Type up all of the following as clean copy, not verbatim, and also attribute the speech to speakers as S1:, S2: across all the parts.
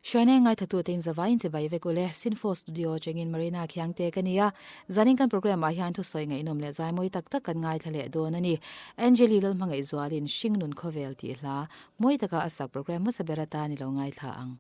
S1: Hruaina ngaithatu tein zavaiin chibai vek ule, Sinfo Studio chengin Marina Khiangte ka ni a, zanin kan programme ah hian thusawi ngaihnawm leh zaimawi tak tak kan ngaithla leh dawn a ni. Angeli Lalhmangaih Zualin Hringnun Khawvel tih hla mawi taka a sak programme hmasa ber atan i lo ngaithla ang.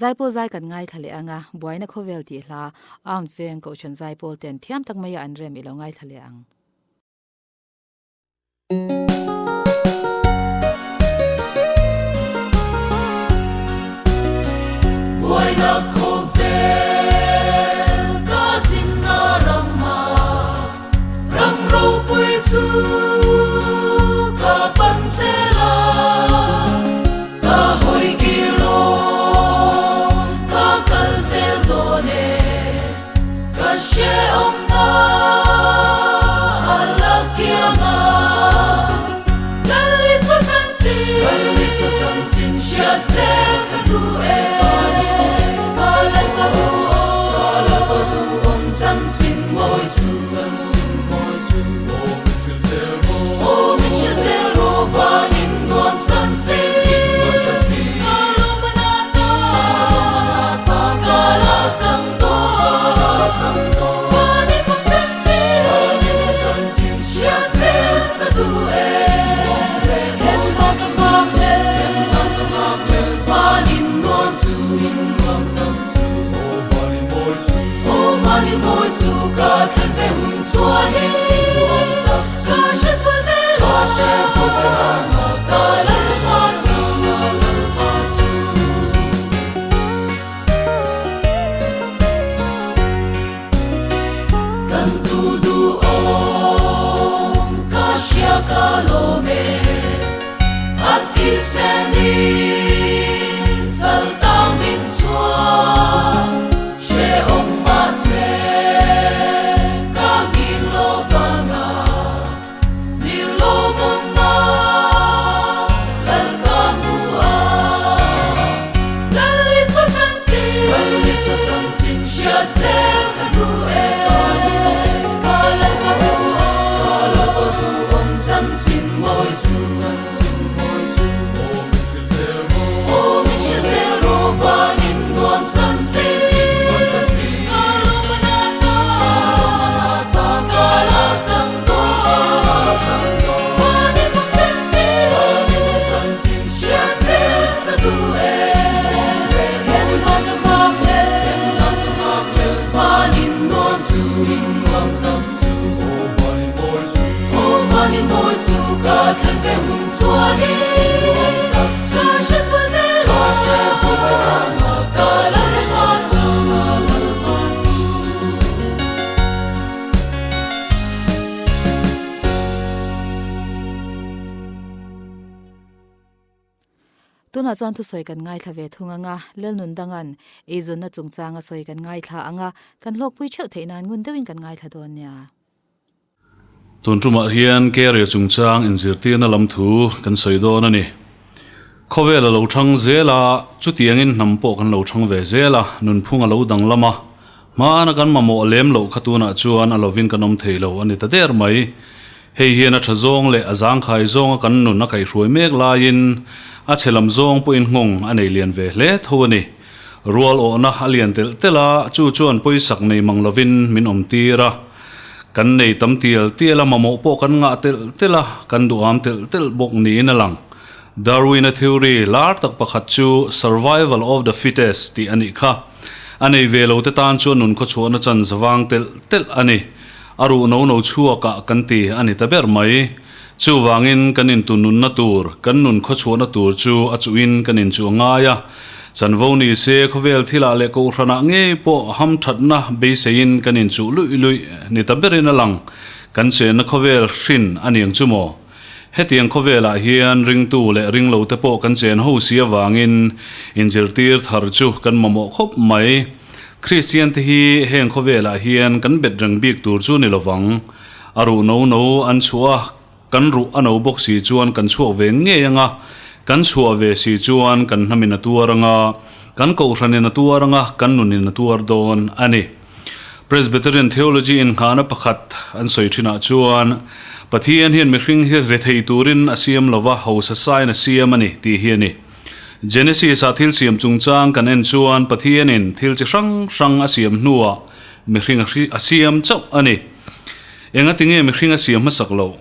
S1: Zaipawl zai kan ngaithla leh ang a, buaina khawvel tih hla Armed Veng Kohhran Zaipawl ten thiam tak maia an rem i lo ngaithla leh ang.
S2: Buaina khawvel ka zinna rama ram ropui chu ka pan zel a, ka hawi kir lo ka kal zel dawn e, ka hrehawmna. Hriat zel ka duh e, ka Lalpa duhawm, ka Lalpa duhawm chanchin mawi chu, chanchin mawi chu. Aw min hrilh zel rawh, aw min hrilh zel rawh, vanin nuam chanchin, nuam chanchin. Ka lawmna ta, ka lawmna ta, ka la chang dawn, ka la chang dawn. Vanin nuam chanchin, vanin nuam chanchin, hriat zel ka duh e. Kan tu duhawm ka hria ka lawm e, a thisenin saltang min chhuah, hrehawm mahse ka ngil lo vanga ni lawmawm a lal ka hmu a, Lal Isua chanchin, Lal Isua chanchin hriat zel ka duh e, ka lal ka duh awm, ka lal ka duh awm chanchin mawi chu, chanchin mawi chu. Aw min hrilh zel rawh, aw min hrilh zel rawh vanin nuam chanchin, nuam chanchin. Ka lawmna ta, ka lawmna ta, ka la chang dawn, ka la chang dawn. Vanin nuam chanchin, vanin nuam chanchin hriat zel ka duh e.
S1: Tunah chuan thusawi kan ngaithla ve thung ang a, Lalnun danga'n eizawnna chungchanga sawi kan ngaithla ang a, kan hlawkpui theuh theih nan ngun deuhin kan ngaithla dawn nia.
S3: Tun tumah hian carrier chungchang inzirtirna lam thu kan sawi dawn a ni. Khawvel a lo thang zel a, chutiangin hnam pawh kan lo thang ve zel a, nunphung a lo danglam a, hmana kan mamawh lem loh kha tunah chuan a lovin kan awm thei lo a ni ta der mai. Hei hian a tha zawng leh a zangkhai zawnga kan nun a kaihhruai mek laiin a chhe lam zawng pawhin nghawng a nei lian ve hle tho a ni. Rual awhna a lian telh telh a, chu chuan pawisak nei mang lovin min awm tir a. Kan nei tam tial tial a, mamawh pawh kan ngah telh telh a, kan duham telh telh bawk niin a lang. Darwin-a theory lar tak pakhat chu survival of the fittest tih a nih kha. A nei ve lo te tan chuan nun khawchhuahna chan zavang telh telh a ni. A ruh no no chhuakah kan ti a ni ta ber mai. Chuvangin kan intununna tur, kan nun khawchhuahna tur chu a chuhin kan inchuh a ngai a. Chanvo ni se khawvel thilah leh kohhranah ngei pawh hamthatna beiseiin kan inchuh luih luih ni ta berin a lang. Kan chenna khawvel hrin a niang chu maw? Hetiang khawvelah hian ringtu leh ringlote pawh kan chen ho si avangin inzirtir thar chu kan mamawh khawp mai. Kristian te hi heng khawvelah hian kan bet reng bik tur chu ni lovang. A ruh no no an chhuah a, kan ruh a no bawk si chuan kan chhuak ve ngei anga, kan chhuah ve si chuan kan hnamin a tuar anga, kan kohhranin a tuar anga, kan nunin a tuar dawn a ni. Presbyterian theology innghahna pakhat an sawi thinah chuan, Pathian hian mihring hi rethei turin a siam lova, hausa sain a siam a ni tih hi a ni. Genesis-ah thil siam chungchang kan en chuan Pathianin thil chi hrang hrang a siam hnuah mihring a siam chauh a ni. Engati nge mihring a siam hmasak loh?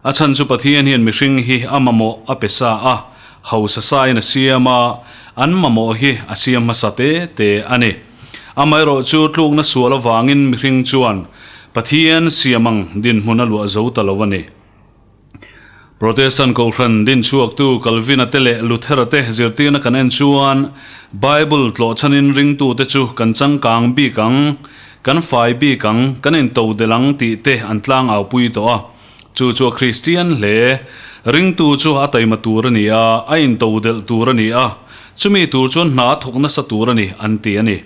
S3: A chhan chu Pathian hian mihring hi a mamawh a pe sa a, hausa sain a siam a, an mamawh hi a siam hmasa te te a ni. Amaherawh chu tlukna sual avangin mihring chuan Pathian siam ang dinhmun a luah zo ta lo a ni. Protestant Kohhran dinchhuaktu Calvin-a te leh Luther-a te zirtirna kan en chuan Bible tlawhchhanin ringtute chu kan changkang bik ang, kan fai bik ang, kan intodelh ang tih te an tlangaupui tawh a. Chu chu a Kristian hle. Ringtu chu a taima tur a ni a, a intodelh tur a ni a, chumi tur chuan hna a thawk nasa tur a ni an ti a ni.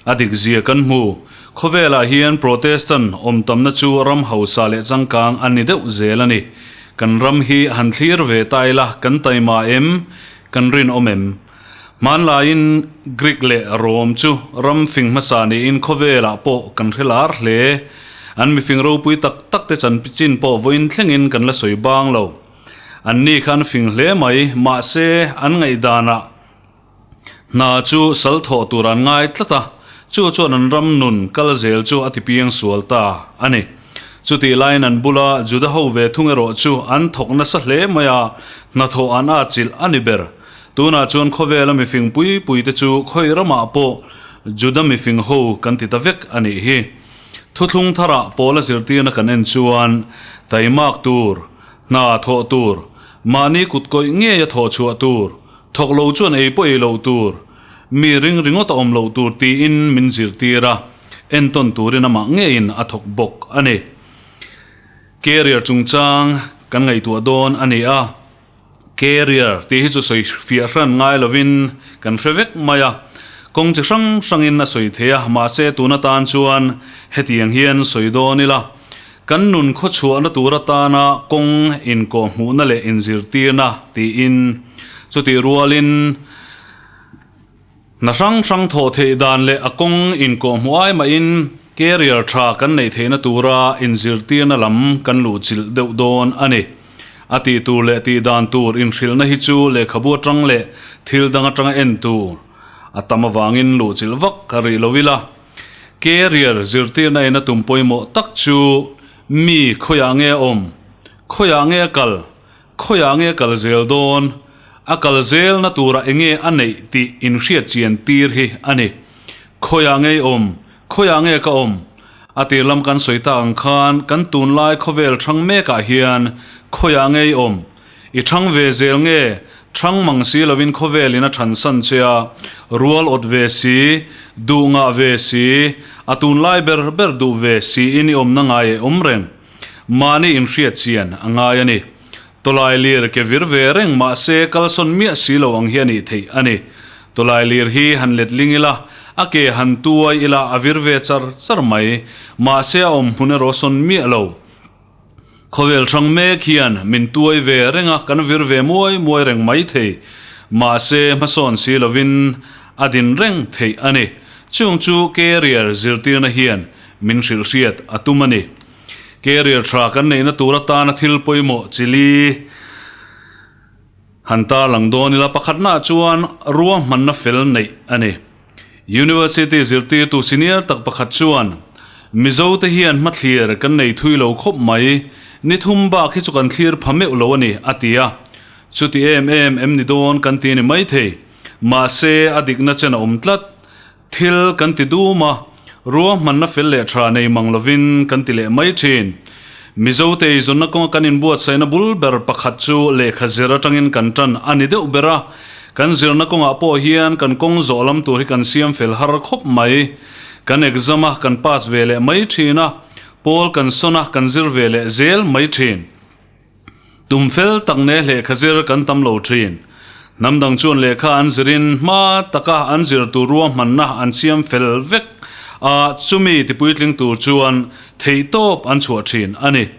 S3: A dik zia kan hmu. Khawvelah hian Protestant awm tamna chu ram hausa leh changkang an ni deuh zel a ni. Kan ram hi han thlir ve ta ila kan taima em? Kan rinawm em? Hmanlaiin Greek leh Rom chu ram fing hmasa niin khawvelah pawh kan hre lar hle. An mifing ropui tak tak te chanchin pawh vawiin thlengin kan la sawi bang lo. Anni kha an fing hle mai, mahse an ngaihdanah hna chu sal thawh tur an ngai tlat a, chu chuan an ram nun kal zel chu a ti piang sual ta a ni. Chutih laiin an bula Juda ho ve thung erawh chu an thawk nasa hle mai a, hnathawh an atchilh a ni ber. Tunah chuan khawvela mifing pui pui te chu khawi ramah pawh Juda mifing ho kan ti ta vek a nih hi. Thuthlung tharah Paula zirtirna kan en chuan taimak tur, hna thawh tur, mahni kut kawih ngeia thawh chhuah tur, thawk lo chuan ei pawh ei loh tur, mi ring ringawt a awm loh tur tiin min zirtir a, entawn turin amah ngeiin a thawk bawk a ni. Carrier chungchang kan ngaihtuah dawn a ni a. Carrier tih hi chu sawi fiah hran ngai lovin kan hre vek mai a, kawng chi hrang hrangin a sawi thei a, mahse tun atan chuan hetiang hian sawi dawn ila, kan nun khawchhuahna tur atana kawng inkawhhmuhna leh inzirtirna tiin chutih rualin Hna hrang hrang thawh theih dan leh a kawng inkawhhmuh ai mahin carrier tha kan neih theihna tura inzirtirna lam kan luhchilh deuh dawn a ni. A tih tur leh tih dan tur inhrilhna hi chu lehkhabu atang leh thil dang atanga en tur a tam avangin luhchilh vak a rih lo ila. Carrier zirtirna ina tum pawimawh tak chu mi khawiah nge a awm, khawiah nge a kal, Khawiah nge kal zel dawn? A kal zelna turah enge a neih tih inhriat chian tir hi a ni. Khawiah nge i awm? Khawiah nge ka awm? A tir lam kan sawi tak ang khan kan tunlai khawvel hrang mekah hian khawiah nge i awm? I hrang ve zel nge? Hrang mang si lovin khawvelin a thansan che a, rual awt ve si, duh ngah ve si, a tunlai ber ber duh ve siin i awmna ngai e awm reng. Mahni inhriat chian a ngai a ni. Tawlai lir ke vir ve reng mahse kalsawn miah si lo ang hi a nih theih a ni. Tawlai lir hi han let ling ila, a ke han tuai ila a vir ve char char mai. Mahse a awm hmun erawh sawn miah lo. Khawvel hrang mek hian min tuai ve reng a, kan vir ve muai muai reng mai thei. Mahse hmasawn si lovin a din reng theih a ni. Chung chu carrier zirtirna hian min hrilhhriat a tum a ni. Carrier tha kan neihna tur atana thil pawimawh chili han tarlang dawn ila pakhatnaah chuan ruahmanna fel neih a ni. University zirtirtu senior tak pakhat chuan, Mizote hian hmathlir kan nei thui lo khawp mai, ni thum bak hi chu kan thlir pha meuh lo a ni, a ti a. Chuti em em em ni dawn kan ti a ni maithei. Mahse, a dikna chen a awm tlat. Thil kan ti dum a, ruahmanna fel leh tha nei mang lovin kan ti leh mai thin. Mizote eizawnna kawnga kan inbuatsaihna bul ber pakhat chu lehkha zir atangin kan tan a ni deuh ber a, kan zirna kawngah pawh hian kan kawng zawh lam tur hi kan siam fel har khawp mai. Kan exam a, kan pass ve leh mai thin a, pawl kan sawn a, kan zir ve leh zel mai thin. Tum fel tak ne lehkha zir kan tam lo thin. Hnam dang chuan lehkha an zirin hma taka an zir tur ruahmanna an siam fel vek a, chumi tipuitling tur chuan theihtawp an chhuah thin a ni.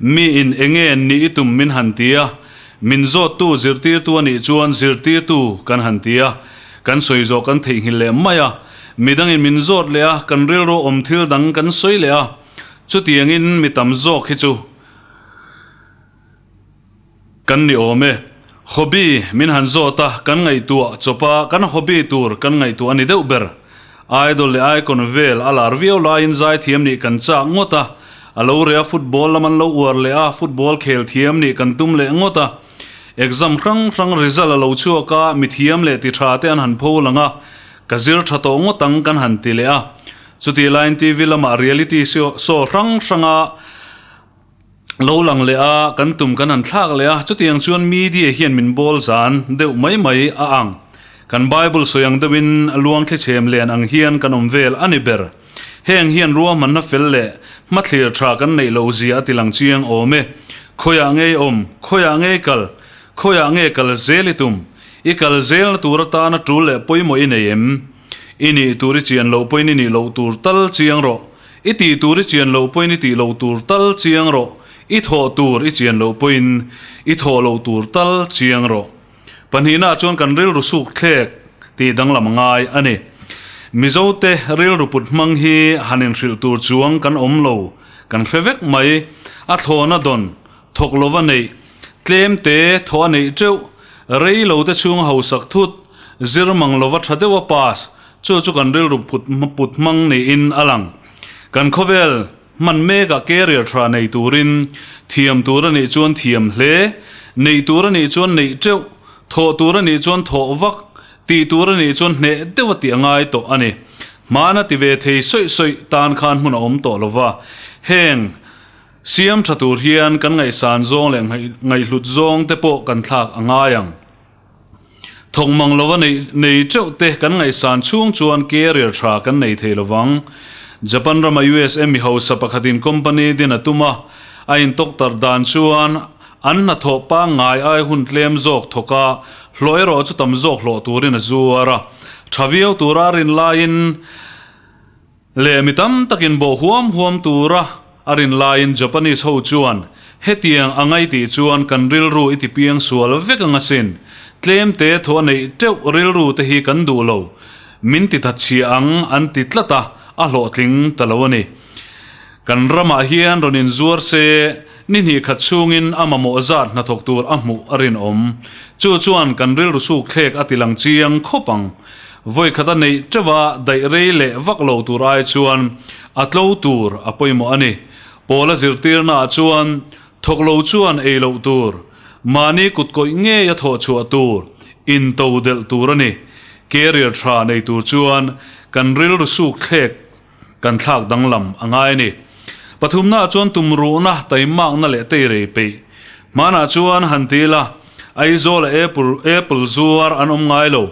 S3: Miin enge nih i tum min han ti a, min zawttu zirtirtu a nih chuan zirtirtu kan han ti a, kan sawi zawh kan theihnghilh leh mai a, midangin min zawt leh a, kan rilru awm thil dang kan sawi leh a, chutiangin mi tam zawk hi chu Kan ni awm e. Hobby min han zawt a, kan ngaihtuah chawp a, kan hobby tur kan ngaihtuah a ni deuh ber. Idol leh Icon vel a lar viau laiin zaithiam nih kan chak ngawt a, a lo reh a football lam an lo uar leh a, football khel thiam nih kan tum leh ngawt a. Exam hrang hrang result a lo chhuak a, mithiam leh ti tha te an han pho lang a, ka zir tha tawh ngawt ang kan han ti leh a. Chutih laiin TV lamah reality show hrang hranga lo lang leh a, kan tum kan han thlak leh a, chutiang chuan media hian min bawl zan deuh mai mai a ang. Kan Bible sawi ang deuhin a luang thlichhem len ang hian kan awm vel a ni ber. Heng hian ruahmanna fel leh hmathlir tha kan neih loh zia a ti lang chiang awm e. Khawiah nge i awm? Khawiah nge i kal? Khawiah nge kal zel i tum? I kal zelna tur atana tul leh pawimawh i nei em? I nih tur i chian loh pawhin i nih loh tur tal chiang rawh. I tih tur i chian loh pawhin i tih loh tur tal chiang rawh. I thawh tur i chian loh pawhin i thawh loh tur tal chiang rawh. Pahnihnaah chuan kan rilru suk thlek. Tih danglam a ngai a ni. Mizote rilru put hmang hi han inhrilh tur chuang kan awm lo, kan hre vek mai. A thlawna dawn, thawk lova neih, tlem te thawh a neih teuh, rei lo te chhunga hausak thut, zir mang lova tha deuha pass, chu chu kan rilru put hmang niin a lang. Kan khawvel Hman mekah carrier tha nei turin thiam tur a nih chuan thiam hle, neih tur a nih chuan neih teuh, thawh tur a nih chuan thawh vak, tih tur a nih chuan hneh deuh a tih a ngai tawh a ni. Hmana ti ve thei sawih sawih tan khan hmun a awm tawh lo va, heng siam tha tur hian kan ngaihsan zawng leh ngaihhlut zawng te pawh kan thlak a ngai ang. Thawk mang lova neih nei teuh te kan ngaihsan chhung chuan carrier tha kan nei thei lovang. Japan rama USA mi hausa pakhatin company din a tum a, a intawk tar dan chuan an hnathawh pangngai ai hun tlem zawk thawk a, hlawh erawh chu tam zawk hlawh turin a zuar a. Tha viau tura a rin laiin Leh mi tam takin bawh huam huam tura a rin laiin Japanese ho chuan hetiang a ngai tih chuan kan rilru i ti piang sual vek ang asin, tlem te thaw a neih teuh rilru te hi kan duh lo, min ti that chhia ang an ti tlat a, a hlawhtling ta lo a ni. Kan ramah hian rawn inzuar se ni hnih khat chhungin a mamawh zat hnathawk tur a hmuh a rinawm. Chu chuan kan rilru suk thlek a ti lang chiang khawp ang. Vawi khat a neih teuh a, daih rei leh vak lo tur ai chuan a tlo tur a pawimawh a ni. Pawl a zirtirna ah chuan thawk lo chuan ei loh tur, mahni kut kawih ngei a thawh chhuah tur, into delh tur a ni. Carrier tha nei tur chuan kan rilru suk thlek kan thlak danglam a ngai a ni. Pathumna ah chuan tumruhna, taimakna leh teirei peih. Hmanah chuan han ti ila, Aizawl a apple apple zuar an awm ngai lo.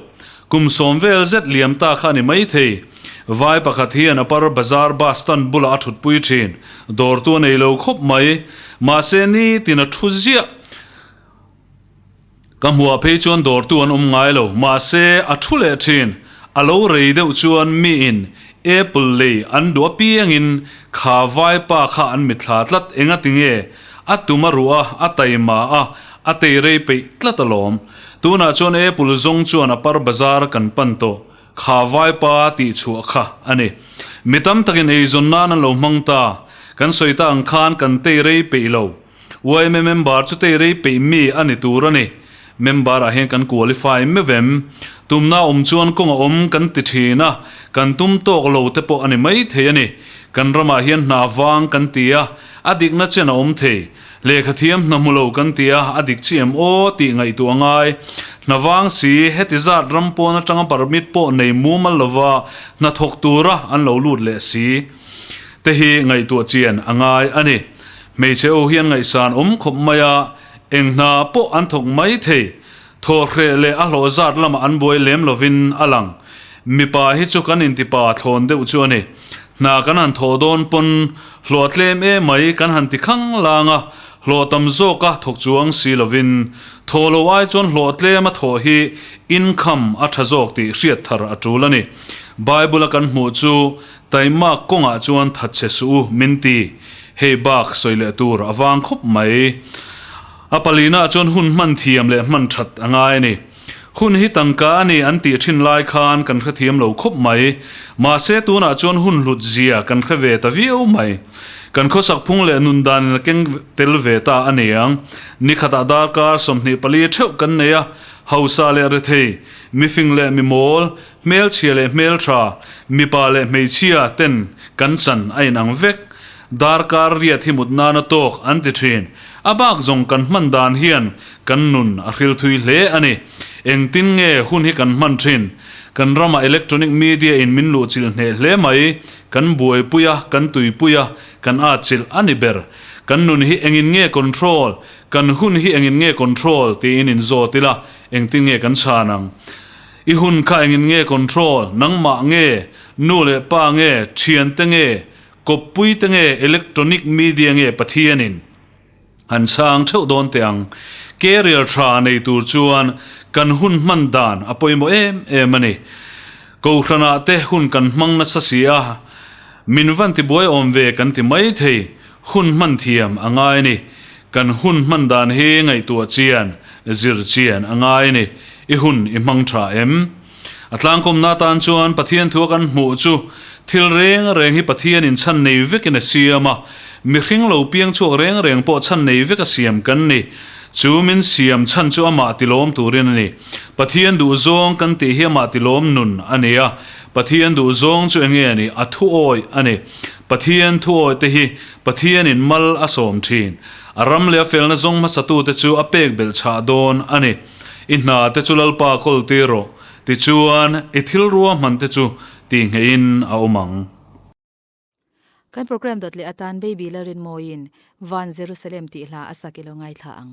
S3: Kum sawm vel zet liam ta kha a ni maithei. Vai pakhat hian a par bazar bus stand bulah a thutpui thin. Dawrtu a nei lo khawp mai. Mahse nitin a thu ziah. Ka hmuah phei chuan dawrtu an awm ngai lo, mahse a thu leh thin. A lo rei deuh chuan miin apple lei an duh apiangin kha vaipa kha an mitthla tlat enga tinge a tum a ruh a, a taima a, a tei rei peih tlat alawm. Tunah chuan apple zawng chuan a par bazar kan pan tawh, kha vaipa tih chhuah kha a ni. Mi tam takin eizawn nan an lo hmang ta, kan sawi ta ang khan kan tei rei peih lo. Yma member chu tei rei peih mi a ni tur a ni. Member ah hian kan qualify meuh em? Tumna awm chuan kawng a awm kan ti thin a, kan tum tawk lo te pawh a ni mai thei a ni. Kan ramah hian hna vang kan ti a, a dikna chen a awm thei. Lehkha thiam hna hmu lo kan ti a, a dik chi em aw tih ngaihtuah a ngai. Hna vang si, heti zat ram pawn atanga permit pawh nei mumal lova hna thawk tura an lo lut leh si te hi ngaihtuah chian a ngai a ni. Hmeichhe ho hian ngaihsan awm khawp mai a, eng hna pawh an thawk mai thei. Thawhhreh leh a hlawh zat lamah an buai lem lovin a lang. Mipa hi chu kan intipa thlawn deuh chu a ni. Hna kan han thawh dawn pawn hlawh tlem em mai kan han ti khang lang a, hlawh tam zawka thawk chuang si lovin thawh lo ai chuan hlawh tlem a thawh hi income a tha zawk tih hriat thar a tul a ni. Bible a kan hmuh chu Taimak kawngah chuan thatchhe suh u min ti. Hei bak sawi leh tur a vang khawp mai. A palina chuan hun hman thiam leh hman that a ngai a ni. Hun hi tangka a ni an tih thin lai khan kan hrethiam lo khawp mai. Mahse tunah chuan hun hlut zia kan hre ve ta viau mai. Kan khawsak phung leh nun danin a keng tel ve ta a niang. Nikhatah darkar 24 theuh kan nei a, hausa leh rethei, mifing leh mimawl, Hmelchhia leh hmeltha, mipa leh hmeichhia ten kan chan a inang vek. Darkar riat hi mut nana tawk an ti thin. A bak zawng kan hman dan hian kan nun a hril thui hle a ni. Engtin nge hun hi kan hman thin? Kan ramah electronic media in min luhchilh hneh hle mai. Kan buaipui a, kan tuipui a, kan atchilh a ni ber. Kan nun hi engin nge control? Kan hun hi engin nge control? tiin inzawt ila, engtin nge kan chhan ang? I hun kha engin nge control, nangmah nge, nu leh pa nge, thiante nge, kawppui te nge, electronic media nge Pathianin an chhang theuh dawn teh ang. Carrier tha nei tur chuan kan hun hman dan a pawimawh em em a ni. Kohhranah te hun kan hmang nasa si a, min van tibuai awm ve kan ti mai thei, hun hman thiam a ngai a ni. Kan hun hman dan hi ngaihtuah chian, zir chian a ngai a ni. I hun i hmang tha em? A tlangkawmna atan chuan Pathian thu a kan hmuh chu thil reng reng hi Pathianin chhan nei vekin a siam a, mihring lo piang chhuak reng reng pawh chhan nei vek a siam kan ni. Chu min siam chhan chu amah tilawm turin a ni. Pathian duhzawng kan tih hi amah tilawm nun a ni a. Pathian duhzawng chu enge a nih? A thuawi a ni. Pathian thuawi te hi Pathianin mal a sawm thin. A ram leh a felna zawng hmasatute chu a pek belh chhah dawn a ni. I hna te chu Lalpa kawl tir rawh. Tichuan, i thil ruahman te chu tihngeihin a awm ang.
S1: Kan program dawt leh atan Baby Lalrinmawiin Van Jerusalem tih hla a sak i lo ngaithla ang.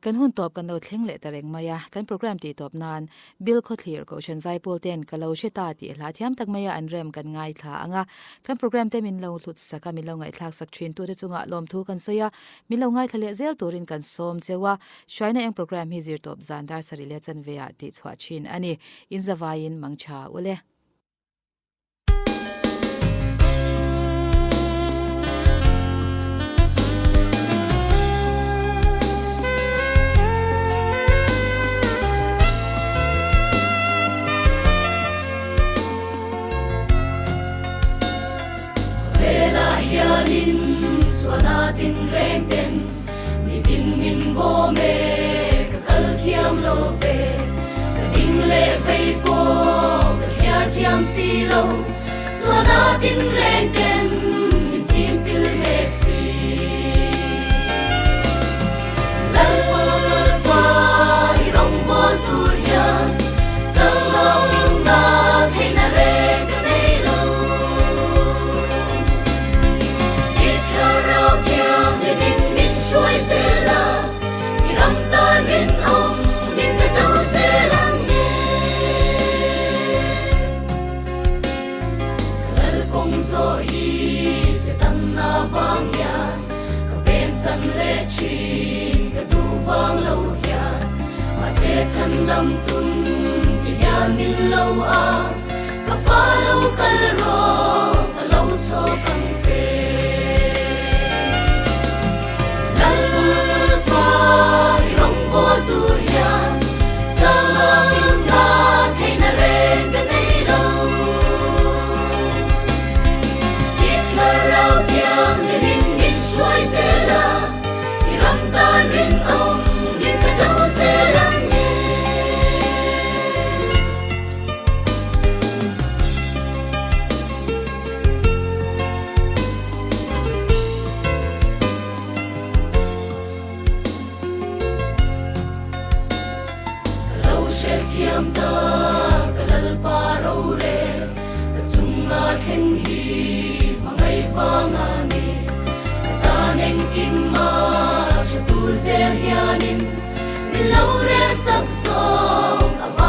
S1: Kan hun tawp kan lo thleng leh ta reng mai a, kan program tih tawp nan Bill Khawthlir Kohhran Zaipawl ten ka lo hre ta tih hla thiam tak maia an rem kan ngaithla ang a, kan program te min lo hlut sak a, min lo ngaihthlak sak thin tute chungah lawmthu kan sawi a, min lo ngaithla leh zel turin kan sawm cheu a, hruaina eng program hi zir tawp zan dar sarih leh chanve ah tih chhuah thin a ni, inzavaiin mangtha ule.
S2: Velah hianin suana tinreng ten nitin min bawm e, ka kal thiam lo ve. Ka ding leh vei pawh ka thliar thiam si lo, suana tinreng ten min chim pil mek si. Lalpa i rawngbawl tur hian chakna finna theihna reng ka nei lo. I thlarau thianghlimin min hruai zel a, i ram tan rinawm min ka do zel ang nge. Ka lal kawng zawh hi Setanna vang hian ka pensan leh thin ka duh vang lo hian mahse chhandam tun ti hian min lo a ka fa lo kal rawh. chhawk ang che. Lalpa i rawngbawl tur hian changa finna theihna reng ka nei lo. I thlarau thianghlimin min hruai zel a, i ram tan rinawm min ka do zel ang e. Ka lo hrethiam ta, ka Lalpa rorel, ka chunga thleng hi hmangaih vang a ni. Ka tan engkim a tha tur zel hianin min lo rel sak zawng a.